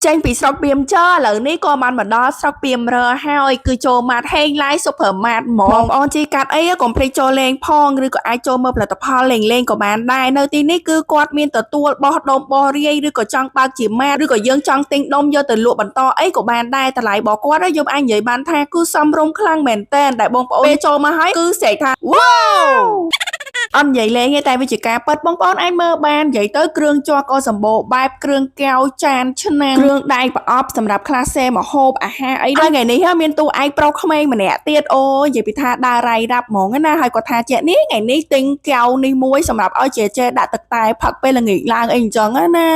ចេញពីស្រុកពាមជើឥឡូវនេះក៏បានមកដល់ស្រុកពាមរើហើយគឺចូលម៉ាតហេងឡាយ Super Mart ហ្មងបងប្អូនជីកាត់អីកុំភ្លេចចូលលេងផងឬក៏អាចចូលមើលផលិតផលលេងលេងក៏បានដែរនៅទីនេះគឺគាត់មានទទួលបោះដុំបោះរាយឬក៏ចង់បើកជាម៉ាតឬក៏យើងចង់ទិញដុំយកទៅលក់បន្តអីក៏បានដែរតម្លៃរបស់គាត់យើងអាចនិយាយបានថាគឺសមរម្យខ្លាំងមែនតើដែលបងប្អូនពេលចូលមកហើយគឺស្រែកថាវ៉ាវ អត់និយាយលេងទេតែវាជាការពិតបងប្អូនអាចមើលបាននិយាយទៅគ្រឿងជ័រក៏សម្បូរបែបគ្រឿងកែវចានឆ្នាំងគ្រឿងដែកប្រអប់សម្រាប់ខ្លះសេមហូបអាហារអីហើយថ្ងៃនេះមានតួឯកប្រុសក្មេងម្នាក់ទៀតអូនិយាយពីថាដើររៃរាប់ហ្មងណាហើយគាត់ថាជានេះថ្ងៃនេះទិញកែវនេះមួយសម្រាប់ឲ្យចេចេដាក់ទឹកតែផឹកពេលល្ងាចឡើងអីអញ្ចឹងណា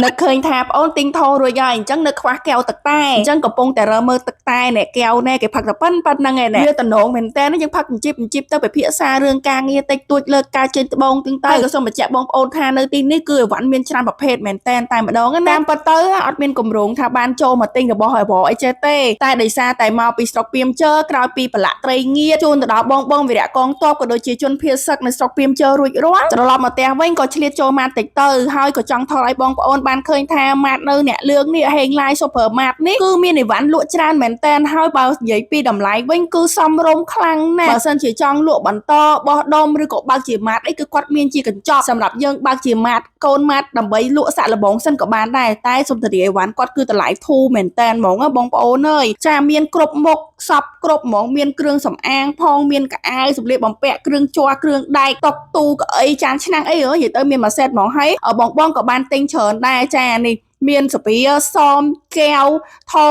នឹកឃើញថាប្អូនទិញថោរួចហើយអញ្ចឹងនៅខ្វះកែវទឹកតែអញ្ចឹងកំពុងតែរើមើលទឹកតែណែកែវណែគេផឹកតែប៉ិនប៉ិនហ្នឹងឯណែវាតំណងមែនតើយើងផឹកជីបជីបទៅពិភាក្សារឿងការងារតិចតួចលើកការចេញត្បូងទិញទៅក៏សូមបញ្ជាក់បងប្អូនថានៅទីនេះគឺអីវ៉ាន់មានច្រើនប្រភេទមែនតើតែម្ដងណាតាមពិតទៅអត់មានគម្រោងថាបានចូលមកទិញរបស់អីវ៉អីចេះទេតែដោយសារតែមកពីស្រុកពាមជើក្រោយពីប្រឡាក់ត្រីងៀតជូនទៅដល់បងបងវីរៈកងទ័ពក៏ដូចជាជនភៀសសឹកនៅស្រុកពាមជើរួចរាល់ត្រឡប់មកផ្ទះវិញក៏ឆ្លៀតចូលមកតិចទៅហើយក៏ចង់ថតឲ្យបងប្អូនបានឃើញថាម៉ាតនៅអ្នកលឿងនេះហេងឡាយ Super Mart នេះគឺមានអីវ៉ាន់លក់ច្រើនមែនតើហើយបើនិយាយពីតម្លៃវិញគឺសមរម្យខ្លាំងណាស់បើសិនជាចង់លក់បន្តបោះដុំឬក៏បើកជាម៉ាតអីគឺគាត់មានជាកញ្ចប់សម្រាប់យើងបើកជាម៉ាតកូនម៉ាតដើម្បីលក់សាក់លបងសិនក៏បានដែរតែសុំធានាអីវ៉ាន់គាត់គឺតម្លៃធូរមែនតើហ្មងណាបងប្អូនអើយចាមានគ្រប់មុខសពគ្រប់ហ្មងមានគ្រឿងសម្អាងផងមានកៅអៅសម្លៀកបំពាក់គ្រឿងជ័រគ្រឿងដែកតុកទូកៅអីចានឆ្នាំងអីនិយាយទៅមានមួយសេតហ្មងហើយបងបងក៏បានទិញច្រើនដែរចានេះមានស្ពាសមកែវថោ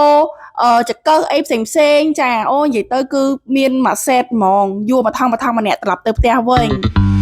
ចង្កឹះអីផ្សេងផ្សេងចាអូនិយាយទៅគឺមានមួយសេតហ្មងយួរមកថងមកថងម្នាក់ត្រឡប់ទៅផ្ទះវិញ។